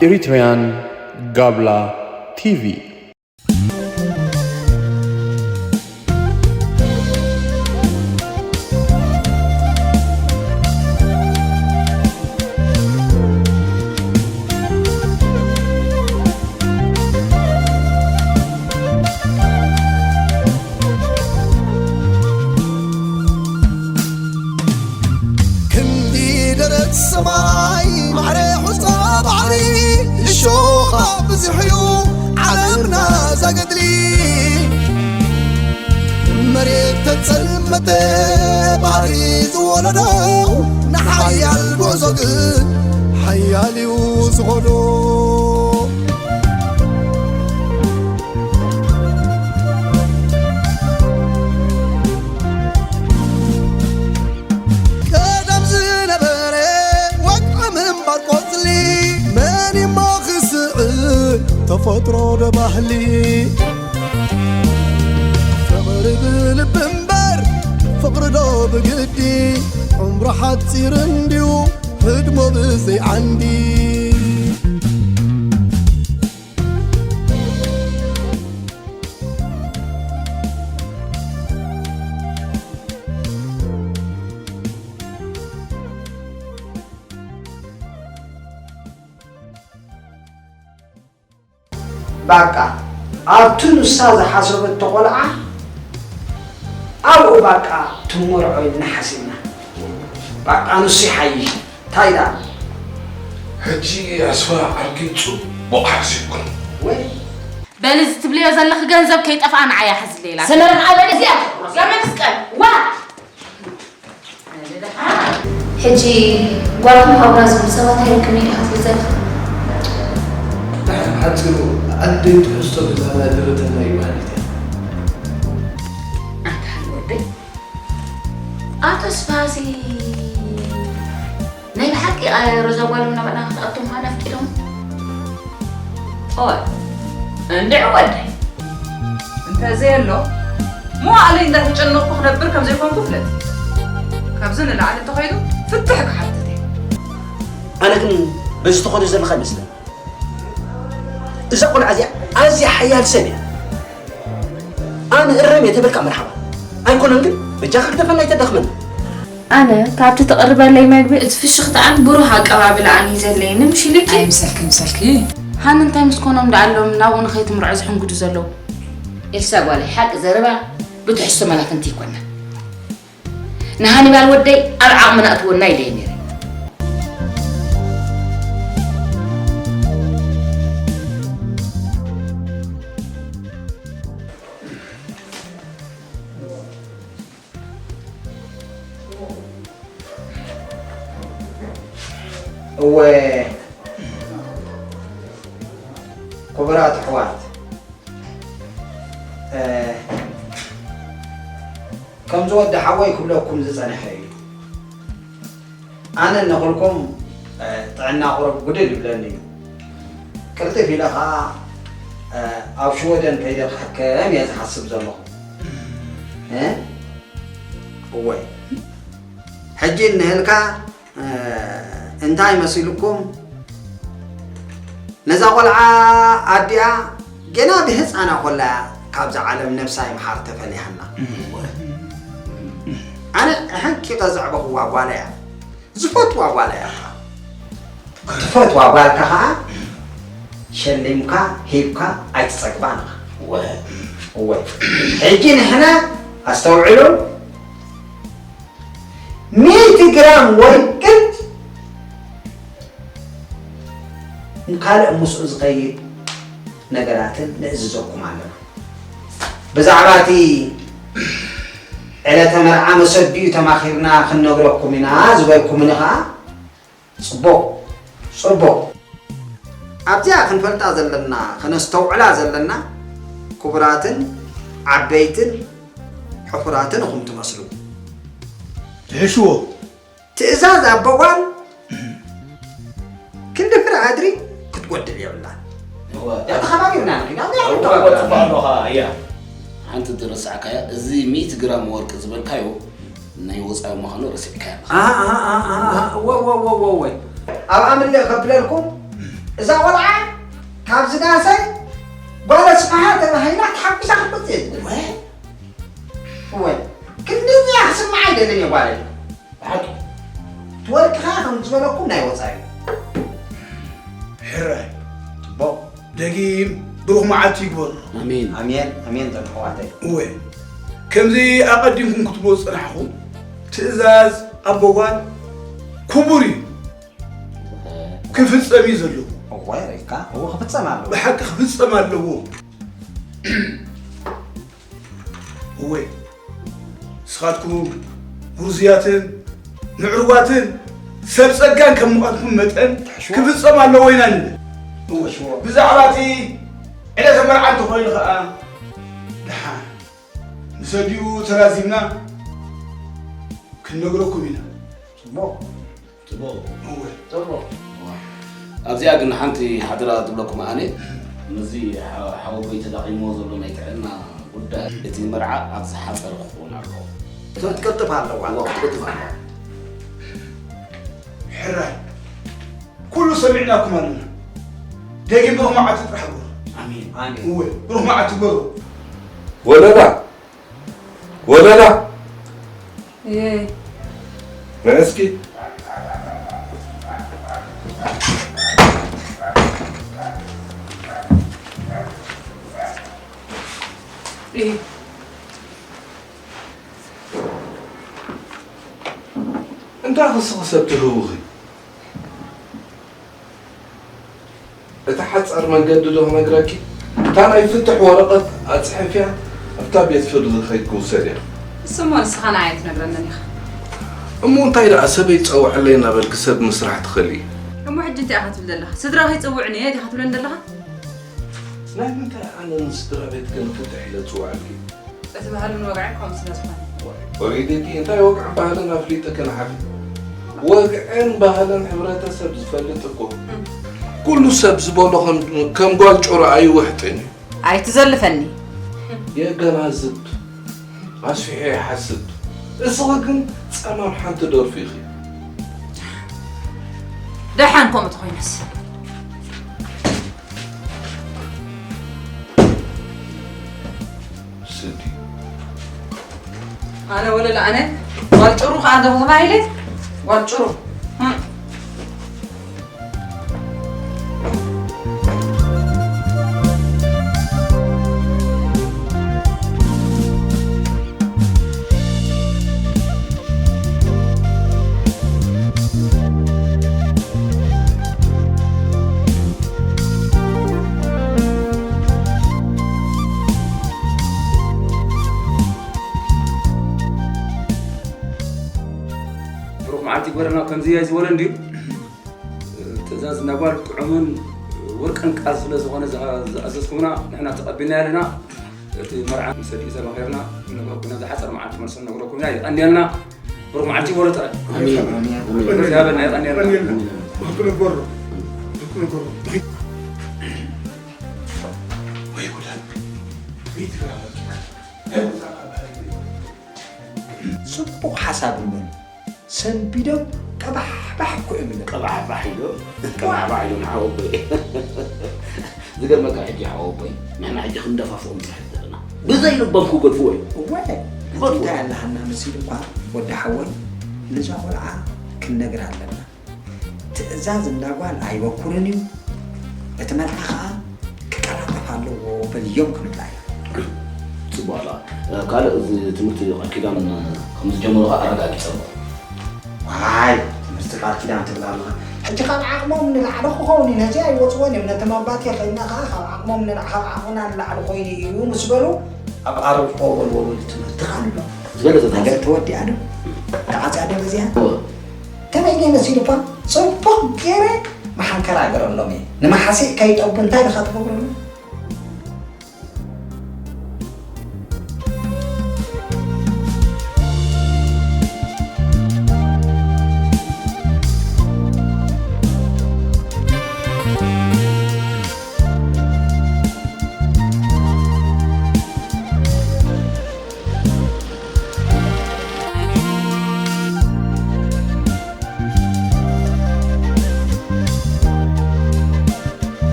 Eritrean Gabla T V. ክንዲ ደረት ሰማይ ማዕረ ሑጻ ባሕሪ እሾኻ ብዙሕ እዩ ዓለምና ዘገድሊ። መሬት ተጸልመተ ባሕሪ ዝወለዶ ንሓያል ጉዕዞ ግን ሓያል እዩ ዝኸዶ። ቀደም ዝነበረ ወግዒ ምንባር ቆጽሊ መን እሞ ክስዕር ተፈጥሮ ዶ ባህሊ ፍቕሪ ብልቢ እምበር ፍቕሪ ዶ ብግዲ ዕምሩ ሓጺር እንድዩ ህድሞ ብዘይ ዓንዲ። ባቃ ኣብቲ ንሳ ዝሓሰበቶ ቆልዓ ኣብኡ ባቃ ትመርዖ ኢልና ሓሲብና። ባቃ ንሱ ይሓይሽ። እንታይ ደኣ? ሕጂ ኣስፋ ዓርኪ ጽቡቕ ሓሲብኩም። ወይ በሊ እዚ ትብልዮ ዘለኺ ገንዘብ ከይጠፍኣ ንዓይ እያ ሓዝለይ ኢላትኒ። ሰመረ ንዓ በሊ እዚኣ ትኩረስ። ገመድ ስቀል። ዋ! ሕጂ ጓልኩም ሃቡና ዝብሉ ሰባት ኣይርከብን ኢኻ ትብል ዘለኻ? ድሓር ብሓጺሩ ኣደይ ትሕዝቶ ገዛና ድርተና እዩ በሃሊት እያ። ኣንታ ሓንቲ ወደይ ኣቶ ስፋሲ ናይ ብሓቂ ሮዛ ጓሎም ናባና ክትኣቱ ምዃና ኣፍቂዶም? ኦይ እንድዒ ወደይ እንተዘየሎ መዋእለይ እንዳተጨነቕኩ ክነብር ከምዘይኮንኩ ፍለጥ። ካብዚ ንላዕሊ እንተኸይዱ ፍትሕ ክሓትት እየ። ኣነ ግን በዚ ትኸዶ ዘለኻ ይመስለኒ እዛ ቆልዓ እዚኣ ኣዝያ ሓያል ሰብ እያ። ኣነ እረም እየ ተበልካ መርሓባ ኣይኮነን ግን በጃኻ ግደፈና ኣይተዳኽመና። ኣነ ካብቲ ትቕርበለይ መግቢ እቲ ፍሽኽትኣን ብሩህ ኣቀባብላኣን እዩ ዘለየኒ ምሽ ኢልኪ? ኣይምሰልኪ ምሰልኪ። ሃኒ እንታይ ምስ ኮኖም ደኣ ኣሎም ናብኡ ንኸይትምርዖ ዝሕንግዱ ዘለዉ? ኤልሳ ጓለይ ሓቂ ዘረባ ብትሕዝቶ መላፍንቲ ኣይኮናን። ንሃኒባል ወደይ ኣብ ዓቕሚ ነእትወና ኢለየ ነይረ። እወ ክቡራት ኣሕዋት፣ ከምዚ ወዲ ሓወይ ክብለኩም ዝጸንሐ እዩ። ኣነ ንኹልኩም ጥዕና ቁሩብ ጉድል ይብለኒ እዩ። ቅልጥፍ ኢለ ኸዓ ኣብ ሽወደን ከይደ ክሕከም እየ ዝሓስብ ዘለኹ። እ? እወ። ሕጂ እንሀልካ እንታይ መሲሉኩም? ነዛ ቆልዓ ኣዲኣ ገና ብህፃና ኮላ ካብዛ ዓለም ነብሳ ይምሓር ተፈሊሃና። ኣነ ሓንቂቐ ዘዕበኽዋ ጓል እያ፣ ዝፈትዋ ጓል እያ። ትፈትዋ ጓልካ ከዓ ሸሊምካ ሂብካ ኣይትፀግባን ኢኻ። እወ ሕጂ ንሕና ኣስተውዕሉ፣ ሚእቲ ግራም ወርቅን ካልእ ምስኡ ዝኸይድ ነገራትን ነእዝዘኩም ኣለና። ብዛዕባ እቲ ዕለተ መርዓ መሰዲኡ ተማኺርና ክንነግረኩም ኢና ዝበልኩምኒ ኸዓ ጽቡቕ ጽቡቕ። ኣብዚኣ ክንፈልጣ ዘለና ከነስተውዕላ ዘለና ክቡራትን ዓበይትን ሕፉራትን ኢኹም ትመስሉ። ትሕሽዎ። ትእዛዝ ኣቦ ጓል ክንዲ ፍረ ኣድሪ ክትጎድል የብላን። ተኸባቢርና ንኺድ ኣብዚኣ ክንተባብራ። ሓንቲ ዝረሳዕካያ እዚ ሚእቲ ግራም ወርቂ ዝበልካዮ ናይ ወፃኢ ምዃኑ ረሲዕካዮ ኣለኻ። ኣሃ፣ ኣሃ፣ ኣሃ፣ ኣሃ፣ እወ፣ እወ፣ እወ፣ እወ፣ እወ። ኣብኣ ምልእ ከብለልኩም፣ እዛ ቆልዓ ካብዚ ዳሰይ ጓል ኣስመሃ ተባሂላ ተሓጒሳ ክትመጽእ እየ ዝደሊ። እወ። እወ። ክንድዚኣ ክስምዓ ኣይደልን እየ ጓለይ። ብሓቂ። እቲ ወርቂ ኸኣ ከም ዝበለኩም ናይ ወጻኢ እዩ። ሕራይ። ጽቡቕ። ደጊም ብሩኽ መዓልቲ ይግበሮ። ኣሜን። ኣሜን፣ ኣሜን፣ ቶም ኣሕዋተይ። እወ፣ ከምዚ ኣቐዲምኩም ክትብልዎ ዝጸናሕኹም፣ ትእዛዝ ኣቦ ጓል ክቡር እዩ። ክፍጸም እዩ ዘለዎ። እወ፣ ርኢካ፣ እወ፣ ክፍጸም ኣለዎ። ብሓቂ ክፍጸም ኣለዎ። እወ፣ ንስኻትኩም ግሩዝያትን ምዕሩጋትን ሰብ ጸጋን ከም ምዃንኩም መጠን ትሕሽዎ። ክፍጸም ኣለዎ ኢና ንብል። እወ፣ ትሕሽዎ። ብዛዕባ እቲ ዕለተ መርዓ እንተኾይኑ ኸኣ፣ ደሓን ምስ ኣዲኡ ተላዚምና ክንነግረኩም ኢና። ጽቡቕ። ጽቡቕ። እወ። ጽቡቕ። ኣብዚኣ ግን ሓንቲ ሓደራ ዝብለኩም ኣነ፣ ምስዚ ሓ-፣ ሓወቦይ ተዳኺምዎ ዘሎ ናይ ጥዕና ጉዳይ፣ እቲ መርዓ ኣብ ዝሓጸረ ክኸውን ኣለዎ። ክትቅልጥፍ ኣለዋ። እወ፣ ክትቅልጥፍ ኣለዋ። ሕራይ፣ ኩሉ ሰሚዕናኩም ኣለና። ደጊም ብሩኽ መዓልቲ ጥራሕ ግበሩ። ኣሜን። ኣሜን። እወ፣ ብሩኽ መዓልቲ ግበሩ። ወለላ፣ ወለላ። እየ። ነይ እስኪ። እየ። እንታይ ክስኺ ሰብ ትህውኺ? እቲ ሓጻር መንገዲ ዶ ክነግረኪ? እታ ናይ ፍትሕ ወረቐት ኣጽሕፍያ ኣብታ ቤት ፍርዲ ከይድ ክውሰድ እያ። እሱሞ ንስኻ ንዓይ ኣይትነግረንን ኢኻ። እሞ እንታይ ደኣ ሰበይ ጸውዐለይ እናበልኪ ሰብ ምስራሕ ትኽእሊ? እሞ ሕጂ እንታይ ኢኻ ትብል ዘለኻ? ስድራ ከይጸውዕኒ እየ ዲኻ ትብለኒ ዘለኻ? ናይ ምንታይ ኣነ ንስድራ ቤት ግን ፍትሕ ኢለ ዝጽውዐልኪ? እቲ ባህልን ወግዕን ከምኡ ስለ ዝኾነ። ወሪደኪ እንታይ ወግዕን ባህልን ኣፍሊጥኪ ንሓፊ? ወግዕን ባህልን ሕብረተሰብ ዝፈልጥ እኮ። እም። ኩሉ ሰብ ዝበሎ ከም፣ ከም ጓል ጭሮ ኣይውሕጥን እዩ። ኣይትዘልፈኒ። የገናዝብ፣ ኣስፊሑ ይሓስብ። እስኺ ግን ጸማም ሓንቲ ደርፊ ኢኺ። ደሓን ከምኡ ተኾይነስ። ስዲ። ኣነ ወለላ ኣነ ጓል ጭሩ ከኣ እንዶ ተባሂለ ጓል ጭሩ። እም። ብሩኽ መዓልቲ ይግበረልና። ከምዚ ኣይ ዝበለ እንድዩ። ትእዛዝ ናጓል ጥዑምን ወርቅን ቃል ስለ ዝኾነ ዝኣ-፣ ዝኣዘዝኩምና ንሕና ተቐቢልና ኣለና። እቲ መርዓ ምስ ኣዲኡ ተመኺርና ንነግረኩም ኢና። ዝሓጸር መዓልቲ መልሲ ንነግረኩም ኢና። የቐንየልና። ብሩኽ መዓልቲ ይግበሮ ጥራይ። ኣሜን። ኣሜን። ኣሜን። እግዚኣብሔር ይቐንየልና። ይቐንየልና። ብሓቂ ንግበሮ። ብሓቂ ንግበሮ። ወይ ጉድ። ጽቡቕ ሓሳብ እሞ ሰንቢዶም ቀባሕባሕ እኮ እዮም ኢሎም። ቀባሕባሕ ኢሎም፣ ቀባሕባሕ ኢሎም ሓወቦይ። ዝገርመካ ሕጂ ሓወቦይ፣ ንሕና ሕጂ ክንደፋፍኦም ንስሕት ዘለና። ብዘይ ልቦም ክገድፍዎ እዮም። እወ፣ ክገድፍዎ። እንታይ ኣለሃና መሲሉ እኳ ወዲ ሓወይ፣ ነዛ ቆልዓ ክንነግር ኣለና። ትእዛዝ እንዳ ጓል ኣይበኩርን እዩ። እቲ መርዓ ኸኣ ክቀላጠፍ ኣለዎ በልዮም ክንብላ ኢና። ጽቡቕ ኣላ። ካልእ እዚ ትምህርቲ ቃል ኪዳን ከም ዝጀመሩ ኸኣ ኣረጋጊጸ ኣለኹ። ዋይ፣ ትምህርቲ ቃል ኪዳን ትብል ኣለኻ። ሕጂ ካብ ዓቕሞም ንላዕሊ ክኸውን እዩ። ነዚ ኣይወጽዎን እዮም። ነቶም ኣባቴ ኸይድና ኸኣ ካብ ዓቕሞም ንላ-፣ ካብ ዓቕምና ንላዕሊ ኮይኑ እዩ ምስ በሉ ኣብ ዓረብ ቆበል ወበሉ ትምህርቲ ቃል ኣሎ። ዝበለጸ ነገር ትምህርቲ። ተወዲኣ ዶ? ተዓጽያ ዶ በዚኣ? እወ። ከመይ ገይረ መሲሉኳ? ጽቡቕ ገይረ መሓንከራ ገረሎም እየ። ንመሓሲእ ከይጠቡ እንታይ ኢኻ ትገብረሉ?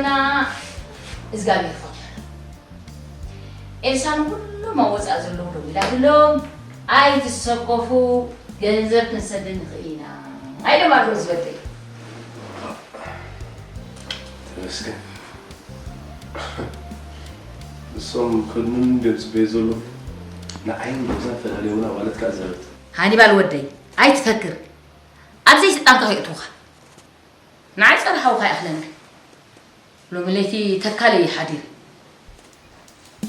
ና እዝጋብሔር ፈትሑ። ኤልሳ ንኩሎም ኣብ ወፃእ ዘለዉ ደዊላትሎም፣ ኣይትሰከፉ፣ ገንዘብ ክንሰድድ ንኽእል ኢና። ኣይደማሉ ዝበልተይ። ተመስገን። እሶም ከድኑን ድዮም ዝጽበዩ ዘለዉ? ንዓይን ሮዛን ፈላልዮና ማለት ከኣ ዘበት። ሃኒባል ወደይ፣ ኣይትፈክር። ኣብ ዘይስልጣንካ ከየእትዉኻ። ንዓይ ጸረ ሓውኻ ይኣኽለኒ። ሎሚ ለይቲ ተካለ እዩ ሓዲሩ።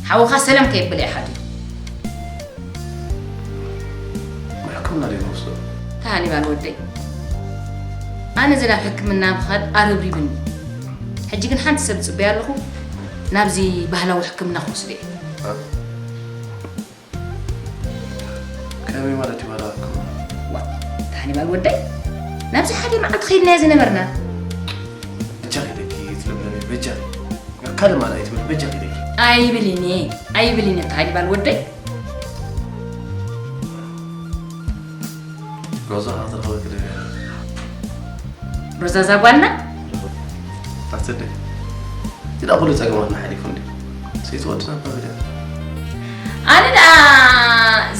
ሓውኻ ሰላም ከየብል እዩ ሓዲሩ። ሕክምና ድዩ ንወስዶ? ተሃኒባል ወደይ፣ ኣነ እዚ ናብ ሕክምና ምኻድ ኣረብሪብኒ። ሕጂ ግን ሓንቲ ሰብ ጽበያ ኣለኹ፣ ናብዚ ባህላዊ ሕክምና ክወስዶ እየ። ከመይ ማለት እዩ ባህላዊ ሕክምና? ዋ፣ ተሃኒባል ወደይ፣ ናብዚ ሓደ መዓልቲ ኸይድናዮ ዝነበርና። በጃኺ ደቂ ትለምለሚ በጃኺ። ካልእ ማል ኣይትበል በጃኺ ደቂ። ኣይብልን እየ፣ ኣይብልን እየ ተሃኒባል ወደይ። ሮዛ ክትረኽበኪ ደልያ። ሮዛ እዛ ጓልና? ኣትደ። እቲ ደኣ ኩሉ ጸገማትና ሓሊፉ እንዲ። ሰይቲ ወድና እኳ በልያ። ኣነ ደኣ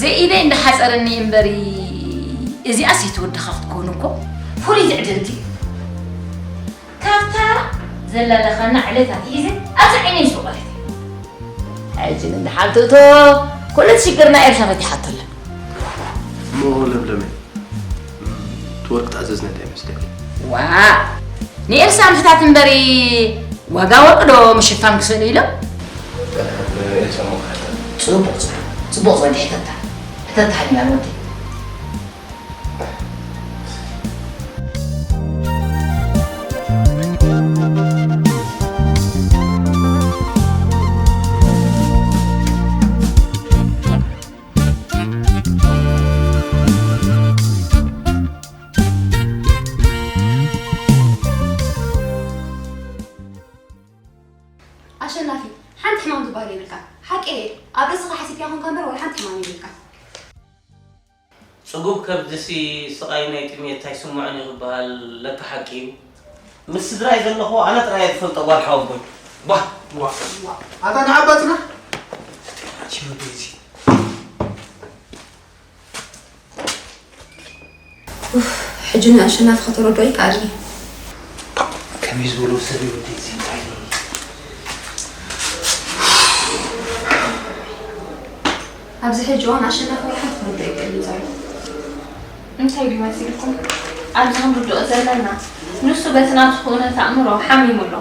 ዘኢደይ እንዳሓጸረኒ እምበሪ እዚኣ ሰይቲ ወድኻ ክትከውን እኮ ፍሉይ ትዕድልቲ። ካብታ ዘላለኻና ዕለት ኣትሒዘ ኣብዚ ዓይነይ ምስ በቖለት። ሕጂ ንሓንትእቶ ኩሉ እቲ ሽግርና ኤልሳ ፈቲሓቶ ኣላ። እሞ ለምለመይ እቲ ወርቂ ትኣዘዝና እንታይ ይመስለኪ? ዋ ንኤልሳ ምሕታት እምበሪ ዋጋ ወርቂ ዶ ምሽፋን ክስእኑ ኢሎም? ኤልሳ ሞ ክሓታ ጽቡቕ ጽቡቕ ጽቡቕ ዝበለ ሕተታ ሕተታ ሓሊና ንወዲ ኣሸናፊ ሓንቲ ሕማም ዝበሃል የብልካ ሓቂ እየ ኣብ ርእስኻ ሓሲብካ ኾንካ እምበር ወላ ሓንቲ ሕማም የብልካ ጽጉብ ከብድሲ ስቓይ ናይ ጥሜት ኣይስምዖን እዩ ክበሃል ለካ ሓቂ እዩ። ምስ ስድራይ ዘለኹ ኣነ ጥራይ እየ ዝፈልጦ ጓል ሓወቦይ። ቧህ! ዋ! ኣታ ንዓባትና ሕጂ ንኣሸናፊ ከተረድኦ ይከኣል እዩ። ከመይ ዝበሎ ሰብ ይወደይ እዚ እንታይ ኣብዚ ሕጂ እዋን ኣሸናፊ ወላ ሓንቲ ክርድኦ ኣይክእልን ዘሎ። እንታይ ድዩ መሲልኩም ኣብዚ ክንርድኦ ዘለና? ንሱ በቲ ናቱ ክእውነት ኣእምሮ ሓሚሙ ኣሎ።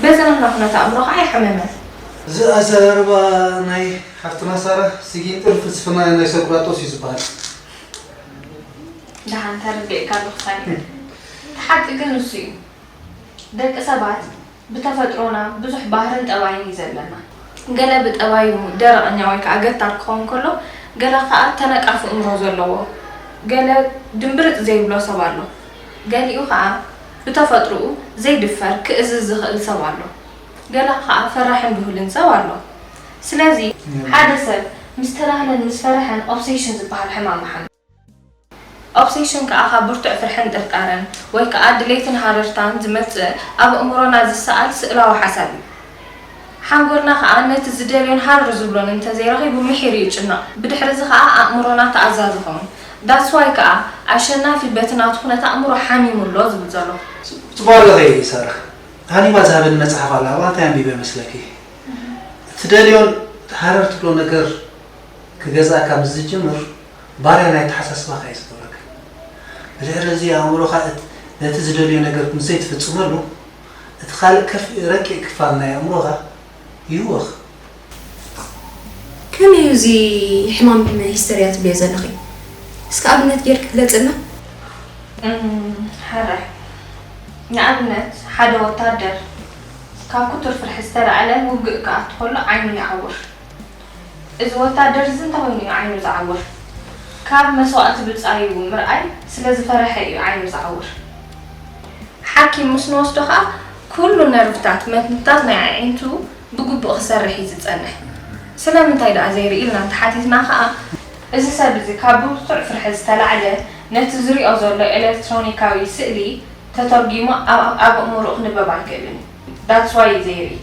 በዚ ናትና ኩነት ኣእምሮ ከዓ ኣይሓመመን። እዚ ኣዘራርባ ናይ ሓፍትና ሳራ ስጊጥር ፍልስፍና ናይ ሶቅራጦስ እዩ ዝበሃል። ደሓን ተረዲኤካ ኣለኹ ሳሚ። እቲ ሓቂ ግን ንሱ እዩ። ደቂ ሰባት ብተፈጥሮና ብዙሕ ባህርን ጠባይን እዩ ዘለና። ገለ ብጠባዩ ደረቐኛ ወይ ከዓ ገታር ክኸውን ከሎ፣ ገለ ከዓ ተነቃፊ እምሮ ዘለዎ፣ ገለ ድምብርጥ ዘይብሎ ሰብ ኣሎ። ገሊኡ ከዓ ብተፈጥርኡ ዘይድፈር ክእዝዝ ዝኽእል ሰብ ኣሎ። ገለ ከዓ ፈራሕን ድሁልን ሰብ ኣሎ። ስለዚ ሓደ ሰብ ምስ ተዳህለን ምስ ፈረሐን ኦብሴሽን ዝበሃል ሕማም ይሓምም። ኦብሴሽን ከኣ ካብ ብርቱዕ ፍርሕን ጥርጣረን ወይ ከኣ ድሌትን ሃረርታን ዝመጽእ ኣብ ኣእምሮና ዝሰኣል ስእላዊ ሓሳብ እዩ። ሓንጎልና ከኣ ነቲ ዝደልዮን ሃረር ዝብሎን እንተ ዘይረኺቡ ምሒር እዩ ይጭነቕ። ብድሕሪ እዚ ከኣ ኣእምሮና ተኣዛዚ ይኸውን። That's why ከኣ ኣሸናፊ በቲ ናቱ ኩነት ኣእምሮ ሓሚሙ ኣሎ ዝብል ዘሎ። ጽቡቕ ኣለኺ ሳራ። ሃኒባል ዝሃበኒ መጽሓፍ ኣላ ኣብኣ እንታይ ኣንቢበ መስለኪ? እትደልዮን ሃረር ትብሎ ነገር ክገዝኣካ ምስ ዝጅምር ባርያ ናይ ኣተሓሳስባኻ እዩ ዝገብረካ። ብድሕሪ እዚ ኣእምሮኻ ነቲ ዝደልዮ ነገር ምስ ዘይትፍጽመሉ እቲ ካልእ ከፍ ረቂቕ ክፋል ናይ ኣእምሮኻ ይህወኽ። ከመይ እዩ እዚ ሕማም ሂስተርያ ትብልዮ ዘለኺ? እስከ ኣብነት ጌርኪ ግለጽልና። እም፣ ሕራይ። ንኣብነት ሓደ ወታደር ካብ ክቱር ፍርሒ ዝተላዕለ ውግእ ክኣቱ ከሎ ዓይኑ ይዓውር። እዚ ወታደር እዚ እንተኾይኑ እዩ ዓይኑ ዝዓውር። ካብ መስዋእቲ ብጻዩ ምርኣይ ስለ ዝፈረሐ እዩ ዓይኑ ዝዓውር። ሓኪም ምስ ንወስዶ ከኣ ኩሉ ነርቭታት መትንታት ናይ ኣዒንቱ ብግቡእ ክሰርሕ እዩ ዝጸንሕ። ስለምንታይ ደኣ ዘይርኢ ኢልና እንተሓቲትና ከኣ፣ እዚ ሰብ እዚ ካብ ብርቱዕ ፍርሒ ዝተላዕለ ነቲ ዝሪኦ ዘሎ ኤለክትሮኒካዊ ስእሊ ተተርጒሙ ኣብ ኣእምሮኡ ክንበብ ኣይክእልን እዩ። That's why ዘይርኢ።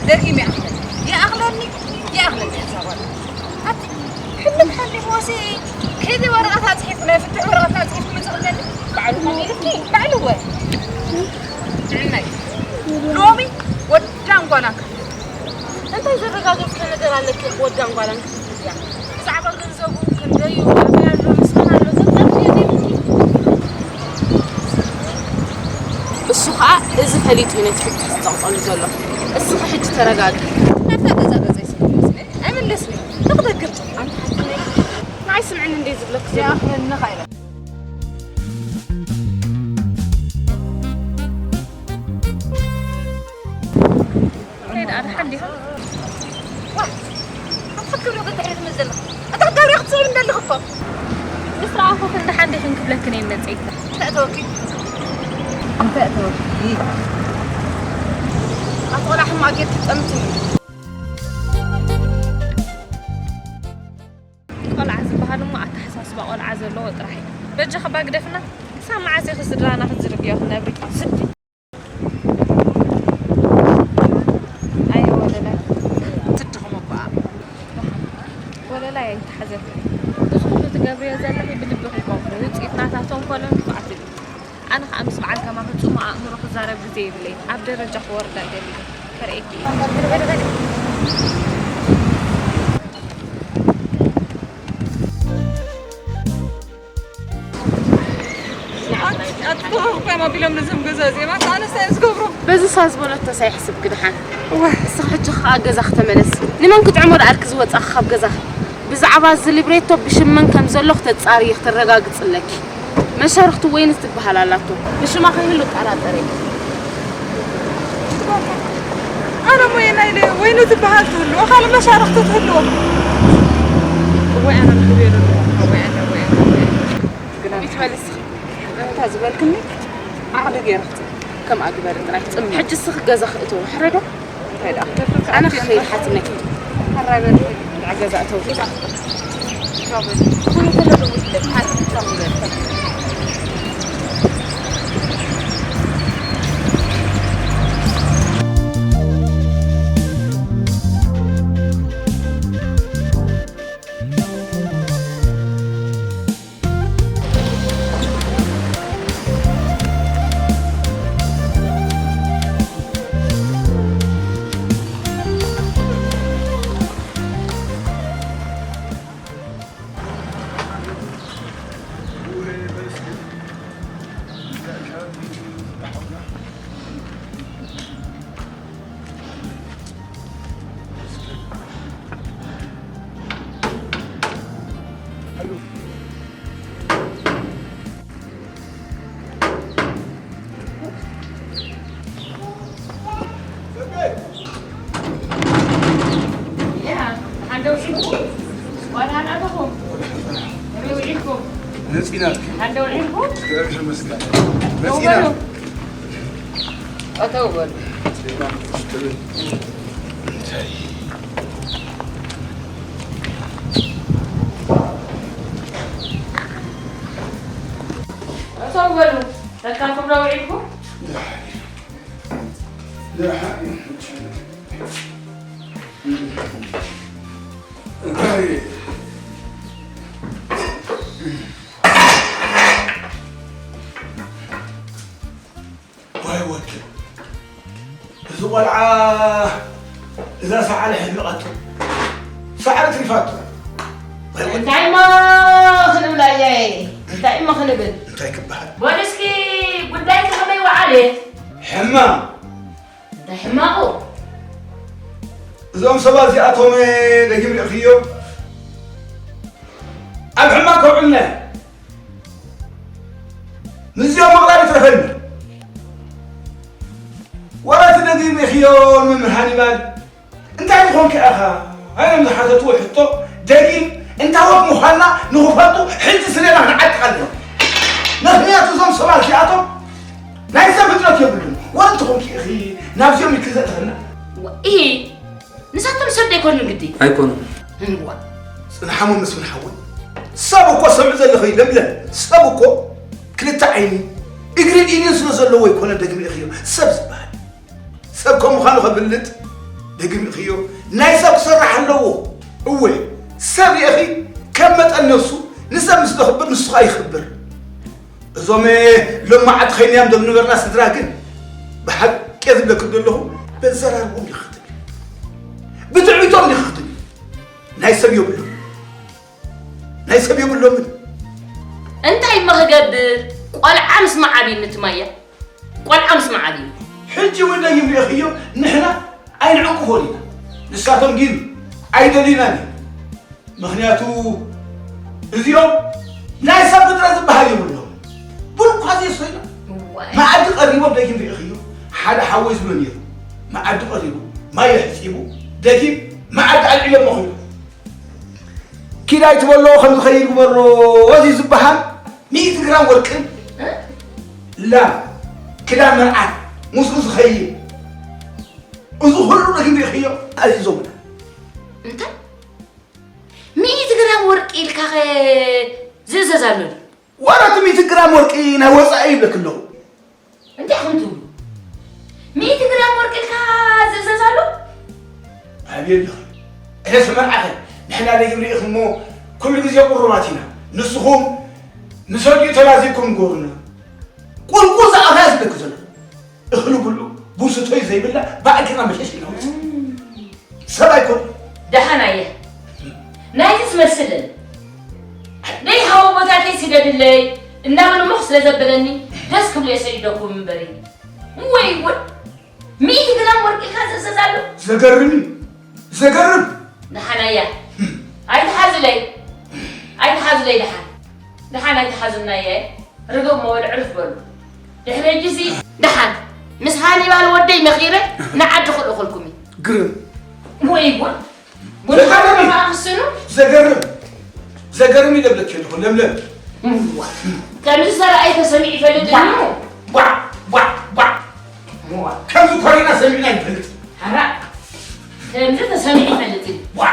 ደጊም ይኣኽለኒ፣ ይኣኽለኒ፣ ይኣኽለኒ እዛ ጓል። ኣቲ ሕልም ሓሊምዎሲ ከይዲ ወረቐት ኣፅሒፉ፣ ናይ ፍትሕ ወረቐት ኣፅሒፉ መፅእ ክብለኒ ባዕሉ ኾነ ኢልኪ፣ ባዕሉ ወ ንዕናይ ሎሚ ወዳን ጓላን ክፍትት እንታይ ዘረጋገፅከ ነገር ኣለኪ? ወዳን ጓላን ክፍትት እያ። ብዛዕባ ገንዘቡ ክንደዩ ኣበይ ኣሎ ምስከን ኣሎ ዘጠርፍ የብልኪ። እሱ ኸኣ እዚ ፈሊጡ እዩ ነቲ ፍትሕ ዝጸቕጠሉ ዘሎ። እስኺ ሕጂ ተረጋግኢ። ናብታ ገዛ ገጸይ ስለ ዝመለስኒ ኣይምለስን እየ። ንኽደግም ኣንቲ ሓኪመይ ንዓይ ስምዕኒ እንደ ዝብለኪ ዘሎ። ይኣኽለኒ ኸኣ ኢለ። ከይድ ኣድሓን ዲኻ? ዋ፣ ኣትፈክር ዶ ክትሕልፍ መዘለኻ? እታ ጋብርያ ክትስዕብ እንደልኽ እኮ። ምስ ረኣኹ ክንዲ ሓንዲ ክንክብለክን እየ መጸይታ። እንታይ ተወኪ? እንታይ ተወኪ? ኣቲ ቆልዓ ሕማቕ ጌርኪ ጠምትኒ። ቆልዓ ዝበሃል እሞ ኣተሓሳስባ ቆልዓ ዘለዎ ጥራሕ እዩ። በጃኺ እባ ግደፍና። ክሳብ መዓስ ኢኺ ስድራና ክትዝርግዮ ክነብሪ? ስዲ። ኣየ ወለላይ። ትድኽሙ እኮ ኣብ ወለላይ ኣይተሓዘብክን። እዚ ኩሉ ትገብርዮ ዘለኺ ብልብኺ ይኮንኩ። ውፅኢት ናታ ተንኮልን ክፍኣትን እዩ። ኣነ ኸኣ ምስ በዓል ከማኺ ፅሙእ ኣእምሮ ክዛረብ ግዜ የብለይን። ኣብ ደረጃ ክወርድ ኣይደልን። ከርእየኪ እየ። ኣትፈኸሩ ኮይኖም ኣቢሎም ነዞም ገዛ እዚኦም ኣታ ኣነስ እንታይ ዝገብሩ? በዚ ሳ ዝበለቶ ሳይሕስብ ክድሓን። እዋ። እስኺ ሕጂ ከዓ ገዛ ክተመለስ። ንመን ክትዕሞ ደኣልኪ ዝወፃኺ ካብ ገዛ? ብዛዕባ እዚ ሊብሬቶ ብሽም መን ከም ዘሎ ክተፃርዪ ክተረጋግፂ ኣለኪ። መሻርኽቲ ወይኒ ትበሃል ኣላቶ። ብሽማ ከይህሉ እጠራጠር እየ። ኣነ ሞየና ኢለ ወይኑ ዝበሃል ትህልዎ፣ ካልእ መሻርኽቲ ትህልዎ። እወይ ኣነ ምግብ የለልኩም። እወይ ኣነ፣ እወይ ኣነ፣ እወይ ኣነ። ግና ይትበልስ። ኣንታ ዝበልክኒ ዓቕሊ ገይርክቲ ከም ኣግበሪ ጥራይ ጽምም። ሕጂ እስኺ ገዛ ክእትዎ ሕረዶ። እንታይ ደኣ? ኣነ ክኸይድ ሓትነኪ። ኣራበሪ። ንዓ ገዛ እተው። ኩሉ ተለሉ። መጺና። መጺና። ኣተው በሉ። እንታይ? ኣተው በሉ። ተካፍሎ ውዒልኩም? ደሓን እዩ። ደሓን እዩ። እንታይ? ዋይ ወዲ፣ እዚ ቆልዓ እዛ ሰዓሪ ሕሚቐቶ። ሰዓሪ ትሪፋቶ። ዋይ ወዲ። እንታይ እሞ ክንብል ኣያየ? እንታይ እሞ ክንብል? እንታይ ክበሃል? በሉ እስኪ ጉዳይ ከመይ ወዓለት? ሕማም። እንታይ ሕማቑ? እዞም ሰባት እዚኣቶም ደጊም ርኢኽዮ? ኣብ ሕማቕ ከውዕልና። ምስዚኦም ምቕራብ ይትረፈኒ። ወላ እቲ ደጊም ርኢኽዮ ንመምህር ሃኒባል እንታይ ዝኾንካ ኢኻ? ኢሎም ዝሓተትዎ ሕቶ ደጊም እንታወት ምዃንና ንኽፈልጡ ሕጂ ስሌና ክንዓጥቕ ኣለና። ምኽንያቱ እዞም ሰባት እዚኣቶም ናይ ሰብ ፍጥረት የብሉን። ወረ እንተኾንኪ ኢኺ ናብዚኦም ኢልኪ ዘእተኽና። ዋ፣ ኢሂ፣ ንሳቶም ሰብ ዶ ኣይኮኑን ግዲ? ኣይኮኑን። እዋ። ጽንሓሞ መስፍን ሓወይ፣ ሰብ እኮ ሰምዕ ዘለኺ ለምለም፣ ሰብ እኮ ክልተ ዓይኒ እግርን ኢድን ስለ ዘለዎ ኣይኮነ ደግሚ ኢኽዮ ሰብ ዝበሃል። ሰብ ከም ምዃኑ ከብልጥ ደግሚ ኢኽዮ ናይ ሰብ ክሰርሕ ኣለዎ። እወ፣ ሰብ ርኢኺ ከም መጠን ነፍሱ ንሰብ ምስ ዘኽብር ንሱ ኸኣ ይኽብር። እዞም ሎማዓንቲ ኸይንያም ዶ ንበርና ስድራ ግን ብሓቂ ዝብለኩም ዘለኹ በዘራርቦም ዲኺ ክትብል ብትዕቢቶም ዲኺ ክትብል ናይ ሰብ የብሎም ናይ ሰብ የብሎምን። እንታይ እሞ ክገብር፣ ቆልዓ ምስ መዓብይኒ ትማያ፣ ቆልዓ ምስ መዓብይኒ። ሕጂ እውን ደጊም ርኢኽዮ ንሕና ኣይንዕቅፎን ኢና፣ ንሳቶም ግን ኣይደልዩናን እዮም። ምኽንያቱ እዚኦም ናይ ሰብ ፍጥረት ዝበሃል የብሎም። ቡን እኳ ዘየሰትዩ ዋይ። መኣዲ ቀሪቦም ደጊም ርኢኽዮ ሓደ ሓወይ ዝብሎ ነይሩ። መኣዲ ቀሪቡ ማይ ኣሕፂቡ ደጊም መኣዲ ኣልዒሎሞ ኺዱ። ኪድ ኣይትበሎ ከም ዝኸይድ ግበሮ እዚ ዝበሃል ሚእቲ ግራም ወርቅን ላ ክዳን መርዓት ምስኡ ዝኸይድ እዚ ኩሉ ርግም ርኢኽዮ ኣዚዞምና። እንታይ ሚእቲ ግራም ወርቂ ኢልካ ኸ ዝእዘዝ ኣሎ ድዩ? ዋላ እቲ ሚእቲ ግራም ወርቂ ናይ ወፃኢ ይብለክ ኣለኹ። እንታይ ኢኹም ትብሉ? ሚእቲ ግራም ወርቂ ኢልካ ዝእዘዝ ኣሎ? ኣቤት ኢኺ። እነስ መርዓኸ ንሕና ደጊም ርኢኽሞ ኩሉ ግዜ ቁሩባት ኢና። ንስኹም ንሰጊኡ ተላዚብኩም ንገብሩና። ቁልቁል ዝኣኽላ ዝብለክ ዘሎ። እኽሊ ብልዑ ቡን ስተዩ ዘይብላ ባዕልክና መሸሽ ኢልኩም። ሰብ ኣይኮን። ደሓን ኣየ ናይዚ ዝመስልን ደይ ሃወቦታተይ ስገድለይ እናበሉ ሞኽ ስለ ዘበለኒ ደስ ክብሉ እየ ሰዲደኩም እምበሪ ወይ እውን ሚእቲ ግራም ወርቂ ኢልካ ዝእዘዝ ኣሎ። ዘገርም እዩ ዘገርም። ደሓን ኣያ ኣይትሓዙለይ ኣይትሓዙለይ ደሓን ደሓን ኣይትሓዙና እየ ርግብ መወል ዕርፍ በሉ ድሕሪ ሕጂ እዚ ደሓን ምስ ሃኒባል ወደይ መኺረ ንዓዲ ክልእኹልኩም እዩ። ግርም ወይ ጉድ ጉድ ዘገርም እዩ። ሃገርና ክስኑ ዘገርም ዘገርም እዩ ደብለክ ኣለኹ ለምለም። እዋ፣ ከምዚ ዝተረኣየ ተሰሚዑ ይፈልጥ ድዩ? ቧዕ ቧዕ ቧዕ እዋ፣ ከምዚ ኮሪና ሰሚዕና ይፈልጥ። ሓራ ከምዚ ተሰሚዑ ይፈልጥ እዩ። ቧዕ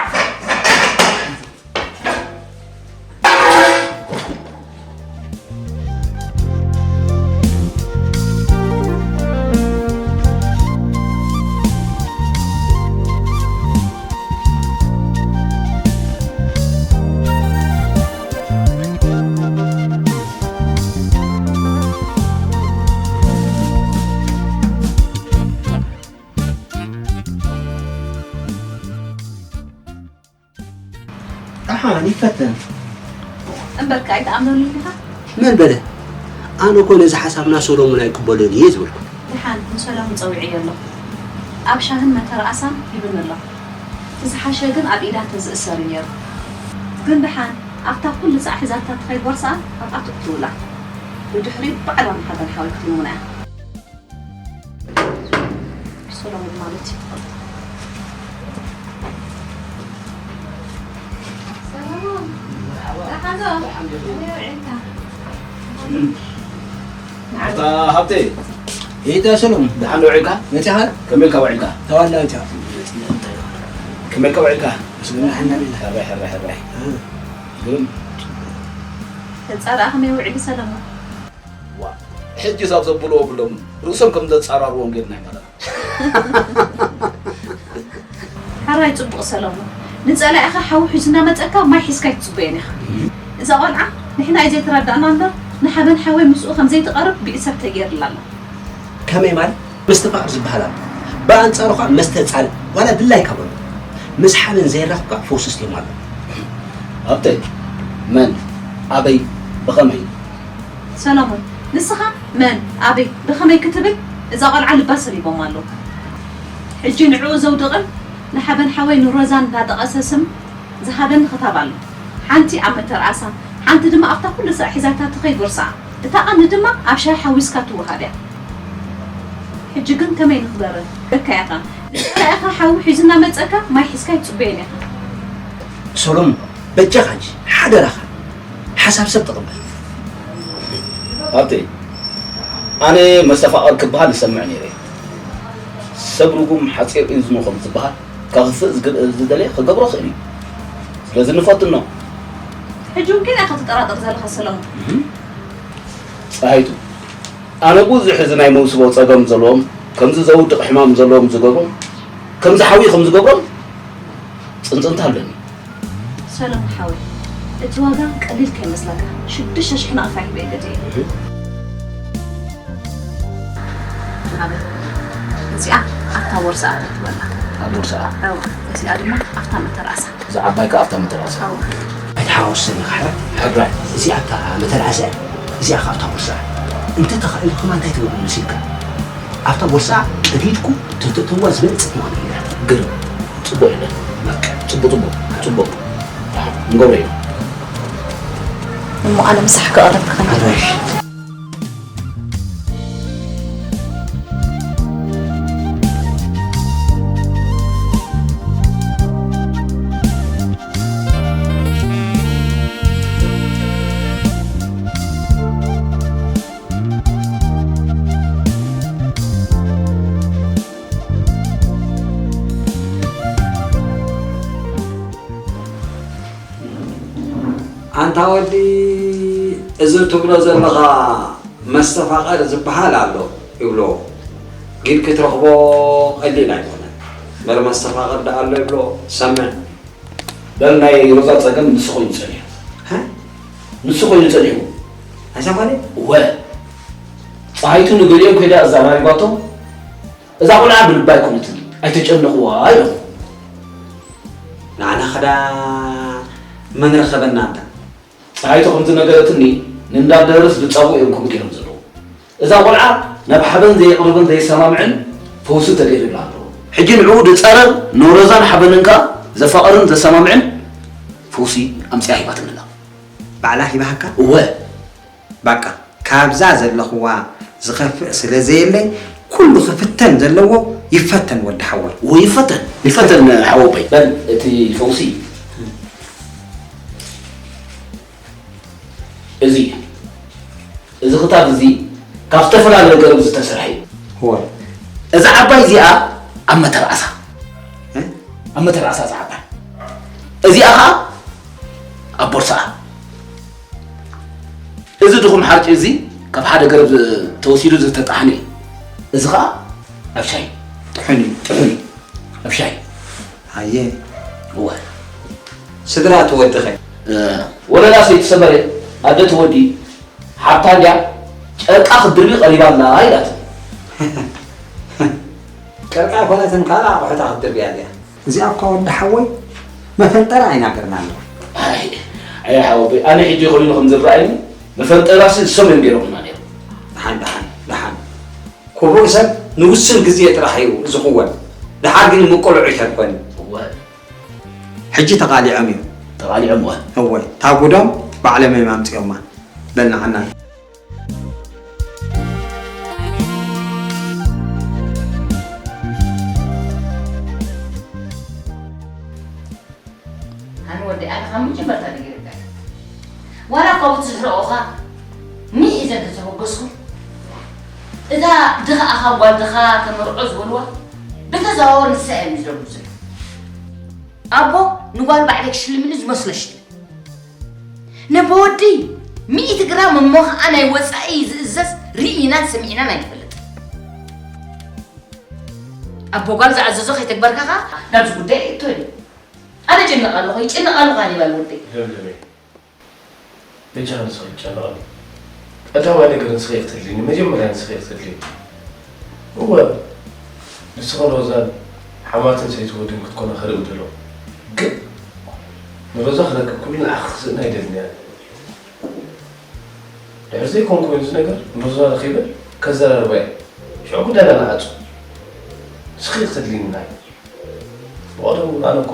ደሓን ይፈተን። እምበርከ ኣይትኣምነሉን ዲኻ? መን በለ? ኣነ እኮ ነዚ ሓሳብና ሰሎሙን ኣይቅበሎን እየ ዝበልኩ። ደሓን ንሰሎሙን ጸዊዐዮ ኣለኹ። ኣብ ሻህን መተርኣሳን ሂብኒ ኣሎ። እቲ ዝሓሸ ግን ኣብ ኢዳ እንተዝእሰር እዩ ነይሩ። ግን ደሓን ኣብታ ኩሉ ጻዕ ሒዛታ ትኸይድ ቦርስኣ ኣብኣ ትእትውላ። ብድሕሪኡ ባዕላ ንሓበን ሓወይ ክትልምና እያ። ሰሎሙን ማለት እዩ። ሰሎሙን፣ ደሓን ዶ? ከመይ ውዒልካ? ኣታ ሃብተይ፣ ኢታ ሰሎሙን፣ ደሓን ዶ ውዒልካ? መጺኻ? ከመይ ኢልካ ውዒልካ? ተዋላ መጺኻ? ከመይ ኢልካ ውዒልካ? ምስጋና ሕና ቢላ። ሕራይ፣ ሕራይ፣ ሕራይ። እ። ግርም። ተጻራኣ ከመይ ውዒሉ ሰሎሙን? ዋ፣ ሕጂ ሳብ ዘብልዎ ብሎም ርእሶም ከም ዘጻራርዎም ጌርና ይመረር። ሕራይ ጽቡቕ ሰለሙን፣ ንጸላኢኻ ሓዊ ሒዙ እናመጸካ ማይ ሒዝካ ኣይትጽበዮን ኢኻ። እዛ ቆልዓ ንሕና እዩ ዘይተረዳእና እምበር ንሓበን ሓወይ ምስኡ ከም ዘይትቐርብ ብኢድ ሰብ ተገይርላ ኣላ። ከመይ ማለት? ምስትፍቓር ዝበሃል ኣሎ። ብኣንጻሩ ኸኣ መስተጻልእ ዋላ ድላይካ በሎ። ምስ ሓበን ዘይራኸብ ከኣ ፈውሲ ስትዮም ኣሎ። ሃብተይ፣ መን፣ ኣበይ፣ ብኸመይ? ሰሎሞን፣ ንስኻ መን፣ ኣበይ፣ ብኸመይ ክትብል እዛ ቖልዓ ልባ ሰቢቦማ ኣለዉ። ሕጂ ንዕኡ ዘውድቕን ንሓበን ሓወይ ንሮዛን እንዳጠቐሰ ስም ዝሃበኒ ክታብ ኣሎ። ሓንቲ ኣብ መተርኣሳ፣ ሓንቲ ድማ ኣብታ ኩሉ ስራሕ ሒዛታ ትኸይድ ቦርስኣ። እታ ቀንዲ ድማ ኣብ ሻሂ ሓዊስካ ትወሃብ እያ። ሕጂ ግን ከመይ ንኽበርር? በካ ኢኻ። ንስኻ ኢኻ ሓዊ ሒዙ እናመጸካ ማይ ሒዝካ ኣይትጽበዮን ኢኻ። ሰሎሞን፣ በጃኻ እንጂ ሓደራኻ ሓሳብ ሰብ ተቐበል። ሃብተይ፣ ኣነ መስተፋቕር ክበሃል ይሰምዕ ነይረ። ሰብ ርጉም ሓፂር እዝኑ ከም ዝበሃል፣ ከኽፍእ ዝግ- ዝደለየ ክገብሮ ክእል እዩ። ስለዚ ንፈትኖ። ሕጂ እውን ግን ኢኻ ትጠራጠር ዘለኻ ሰለሙን። እህ። ፀሃይቱ፣ ኣነ ብዙሕ እዚ ናይ መውስቦ ፀገም ዘለዎም፣ ከምዚ ዘውድቕ ሕማም ዘለዎም ዝገብሮም፣ ከምዚ ሓዊ ከም ዝገብሮም ፅንፅንታ ኣለኒ። ሰለሙን ሓወይ፣ እቲ ዋጋ ቀሊል ከይመስለካ፣ ሽዱሽተ ሽሕ ናቕፋ ሂበ ይገዝእ እየ። እዚኣ ኣብታ ቦርሳ ኣትወላ። ኣብ ቦርሳ? እዋ፣ እዚኣ ድማ ኣብታ መተርኣሳ። እዛ ዓባይ ከኣ ኣብታ መተርኣሳ። እዋ። ኣይትሓዋወሰኒ፣ ካሕራ። ሕራይ፣ እዚኣ ኣብታ መተርኣሳ እያ። እዚኣ ከኣ ኣብታ ቦርሳ። እንተ ተኻኢሉ ከማን እንታይ ትብሉ መሲልካ? ኣብታ ቦርሳ ቀዲድኩም ተተእትዋ ዝበልጽ ምዃኑ እዩ። ግርም። ጽቡቕ ኢለ። በቃ፣ ጽቡቕ፣ ጽቡቕ፣ ጽቡቕ። ንገብሮ ኢና። እሞ ኣነ ምሳሕ ክቐርብ ከመይ? ኣራሽ። ኣንታ ወዲ፣ እዚ ትብሎ ዘለኻ መስተፋቐር ዝበሃል ኣሎ ይብሎ፣ ግን ክትረኽቦ ቀሊል ኣይኮነን። በል መስተፋቐር ደኣ ኣሎ ይብሎ፣ ሰምዕ። በል ናይ ሮዛ ጸገም ንሱ ኮይኑ ጸኒሑ። ሃ? ንሱ ኮይኑ ጸኒሑ። ኣይሰማዕን? እወ። ጸሃይቱ ንገሊኦም ከይዳ ኣዘራሪባቶም፣ እዛ ቆልዓ ብልባ ኣይኮነትን፣ ኣይተጨንቕዋ ኢሎም። ንዓና ኸዳ መን ረኸበና እንታ? ጸሃይቱ ከም ዝነገረትኒ፣ ንእንዳ ደርስ ብጻጉ እዮም ከምኡ ገይሮም ዘለዉ። እዛ ቆልዓ ናብ ሓበን ዘየቕርብን ዘየሰማምዕን ፈውሲ ተገይሩላ ኣሎ። ሕጂ ንዕኡ ዝጸረር ንሮዛን ሓበንን ከኣ ዘፋቕርን ዘሰማምዕን ፈውሲ ኣምጺኣ ሂባትኒ ኣላ። ባዕላ ሂባሃካ? እወ። ባቃ፣ ካብዛ ዘለኽዋ ዝኸፍእ ስለ ዘየለ፣ ኩሉ ክፍተን ዘለዎ ይፈተን ወዲ ሓወይ። እወ፣ ይፈተን፣ ይፈተን ሓወቦይ። በል፣ እቲ ፈውሲ እዚ እዩ። እዚ ክታብ እዚ ካብ ዝተፈላለየ ገረብ ዝተሰርሐ እዩ። እወ። እዛ ዓባይ እዚኣ ኣብ መተርኣሳ። እ? ኣብ መተርኣሳ እዛ ዓባይ። እዚኣ ኸኣ ኣብ ቦርሳኣ። እዚ ድኹም ሓርጭ እዚ ካብ ሓደ ገረብ ዝ-፣ ተወሲዱ ዝተጣሕነ እዩ። እዚ ኸኣ ኣብ ሻሂ። ጥሑን እዩ። ጥሑን እዩ። ኣብ ሻሂ። ኣየ። እወ። ስድራ እቲ ወድኸ? እ፣ ወለላ ሰይተሰበረ ኣደ እቲ ወዲ ሓብታ እንድያ ጨርቃ ክትድርቢ ቀሪባ ኣላ ኢላት። ጨርቃ ኣይኮነትን፣ ካልእ ኣቑሑታ ክትድርብያ እያ። እዚኣ እኳ ወዲ ሓወይ መፈንጠራ ኣይናገርና ኣለዋ። ኣይ፣ ኣይ ሓወቦይ፣ ኣነ ሕጂ ኮይኑ ከም ዝረኣየኒ መፈንጠራሲ እሶም እዮም ገይሮምና ነይሮም። ደሓን፣ ደሓን፣ ደሓን። ክቡር ሰብ ንውሱን ግዜ ጥራሕ እዩ ዝኽወን። ደሓር ግን ምቅሉዕ ኣይተርፈን። እወ። ሕጂ ተቓሊዖም እዮም። ተቓሊዖም እወ። እወ፣ እታ ጉዶም ባዕሎም እዮም ኣምጺኦማ። በል ንዓና። ኣነ ወዲ ኣነ ካብ መጀመርታ ነጊረካ እየ። ዋላ እኳ ብትዝሕርቑኻ ሚእ ኢለ እንተተበገስኩ፣ እታ ድኻ ኣኻ ጓል ድኻ ተመርዖ ዝበልዋ ብተዘዋወር ንሳ እዮም ዝደግሙ ዘለዉ። ኣቦ ንጓል ባዕለይ ክሽልምኒ ዝመስሎ ሽልም። ነቦ ወዲ ሚእቲ ግራም እሞ ኸዓ ናይ ወጻኢ ዝእዘዝ ርኢናን ሰሚዕናን ኣይንፈልጥ። ኣቦ ጓል ዝኣዘዞ ከይተግበርካ ኸዓ ናብዚ ጉዳይ እቶ እዩ። ኣነ ጭነቕ ኣለኹ፣ ይጭነቕ ኣለኹ ኣነ ይበል ወደይ። ለምለመይ፣ በጃኻ ንስኺ ትጨነቓሉ። ቀዳማይ ነገር ንስኺ ኢኺ ተድልይኒ፣ መጀመርያ ንስኺ ኢኺ ተድልይኒ። እወ፣ ንስኽን ሮዛን ሓማትን ሰይቲ ወድን ክትኮና ክርኢ ምደለኹ። ግን ንሮዛ ክረክብ ኩሉ ንዓኺ ክስእና ኣይደልን እየ። ድሕሪ ዘይኮንኩ እዚ ነገር ንሮዛ ረኺበ ከዘራርባ እየ። ሽዑ ጉዳይና ንዓጹ። ንስኺ ኢኺ ተድልይኒ ንዓይ። ብቐደሙ እውን ኣነ እኮ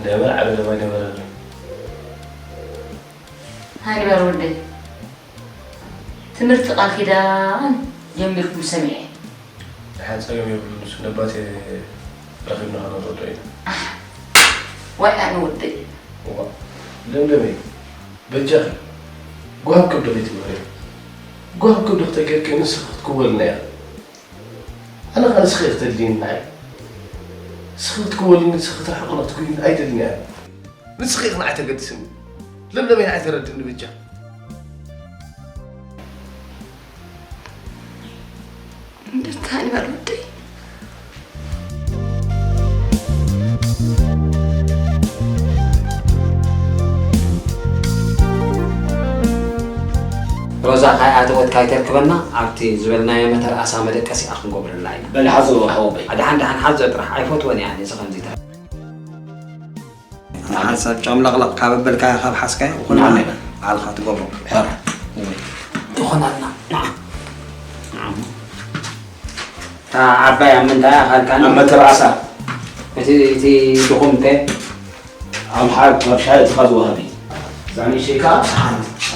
ናይ መርዓ ደለባ ኣይነበረንን። ሃኒ በል ወደይ፣ ትምህርቲ ቃል ኪዳን ጀሚርኩም ሰሚዐ። ደሓን ጸገም የብሉን፣ ንሱ ነባቴ ረኺብና ከነረድኦ ኢና። ኣሕ፣ ዋይ ኣነ ወደይ፣ እዋ፣ ለምለመይ፣ በጃኺ፣ ጓሃብ ከብዲ ከይትግበሪ። ጓሃብ ከብዲ ክተገርኪ ንስኺ ክትክወልና እያ። ኣነ ኸኣ ንስኺ ክትደልይኒ ንዓይ። ንስኺ ክትክወልኒ፣ ንስኺ ክትርሕቕኒ፣ ክትጉይኒ ኣይደልን እያ። ንስኺ ኢኺ ንዓይ ተገድስኒ። ለምለመይ ንዓይ ተረድእኒ በጃ። ደስታኒ በል ወደይ። ሮዛ ካይኣተወት ካይተርክበና ኣብቲ ዝበልናዮ መተርኣሳ መደቀሲኣ ክንገብረላ ኢና። በል ሓዞ ሓወበይ። ኣድሓን ድሓን ሓዞ ጥራሕ ኣይፈትወን እየ ኣነ እዚ ከምዚታት። ንሓንሳብ ጨምለቕለቕ ካብ ኣበልካዮ ካብ ሓዝካዮ ይኹን ባዕልኻ ትገብሮ። ይኹናልና። እታ ዓባይ ኣብ ምንታይ ኣኻልካኒ? ኣብ መተርኣሳ። እቲ እቲ ድኹም ከ? ኣብ ሓ- ኣብ ሻሂ እትኻ ዝወሃብ እዩ። እዛ ንእሽተይ ከኣ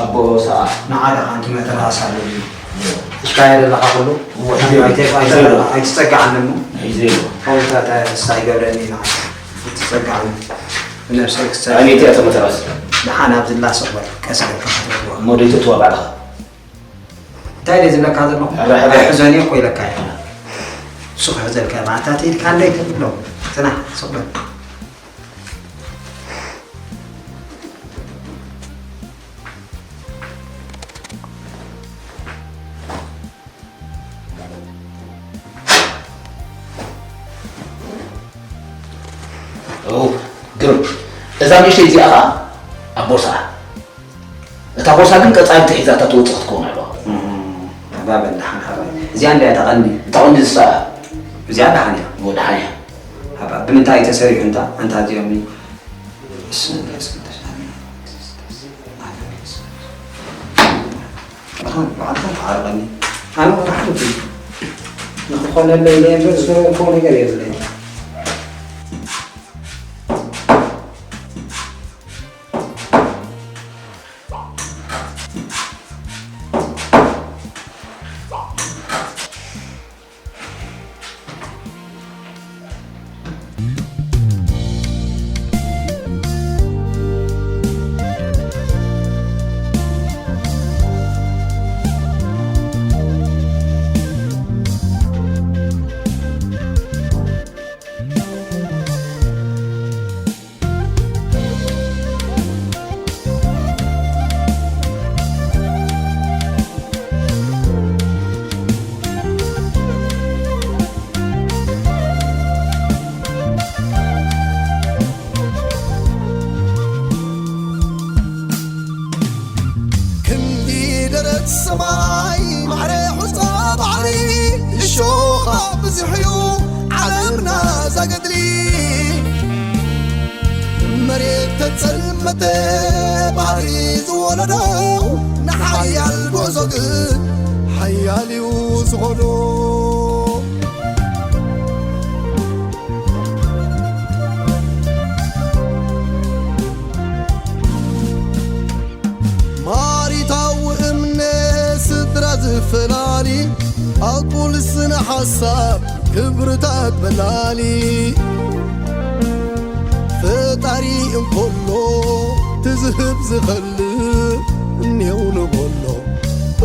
ኣብ ቦርሳኣ። ንዓዳ ሓንቲ መተርኣሳ ኣለኒ። ትካየድ ኣለኻ ኩሉ? ኣይትጸጋዓኒ እሞ። ሒዘ ኣሎ። ከምኡታት ኣይገብረኒ ንዓይ። ኣይትጸጋዓኒ። ብነብሰይ ክጸ- ኣበየት እያ ተመተራስ? ደሓን ኣብዚ ላስቕ በል። ቀስ ኢልካ ክትረኽቦ። እሞ ደይትእትዋ ባዕልኻ? እንታይ ድየ ዝብለካ ዘለኹ? ሕረ፣ ሕረ። ኣይሕዞን እየ እኮ ኢለካ እየ። እሱ ክሕዘልካ እየ። ማዕታቲ ኢልካ እንደ ኣይትብሎ። ጽናሕ፣ ስቕ በል። ኦ፣ ግርም። እዛ ንእሽተይ እዚኣ ኸኣ ኣብ ቦርሳኣ። እታ ቦርሳ ግን ቀጻሊ ተሒዛታ ትወጽእ ክትከውን ኣለዋ። እም፣ እባ በል ደሓን ሓባይ። እዚኣ እንድያ እታ ቀንዲ። እታ ቀንዲ ንሳ እያ። እዚኣ ደሓን እያ። እወ፣ ደሓን እያ። ሓባ፣ ብምንታይ እዩ ተሰሪሑ እንታ? ኣንታ እዚኦም እዩ። ብስም መንፈስ ቅዱስ። ኣሜን። ኣሜን። ኣነ ባዕልኻ ተዓርቐኒ። ኣነ ወላ ሓንቲ ንኽኾነለይ ኢለ እምበር ዝገበርክዎ ነገር የብለይን። ክንዲ ደረት ሰማይ ማዕረ ሑጻ ባሕሪ እሾኻ ብዙሕ እዩ ዓለምና ዛገድሊ መሬት ተጸልመተ ባሕሪ ዝወለዶ ንሓያል ጉዕዞ ግን ሓያል እዩ ዝኾዶ። ማሪታዊ እምነት ስድራ ዝፈላሊ ኣጉል ስነ ሓሳብ ክብርታት በላሊ ፈጣሪ እንኮሎ ትዝህብ ዝኸልእ እኔው ንበሎ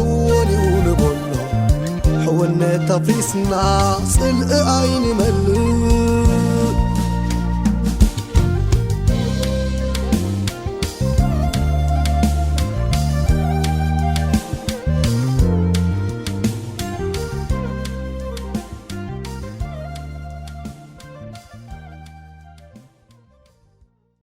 እወኔው ንበሎ ሕውነት ኣፍሪስና ጽልኢ ኣይንመ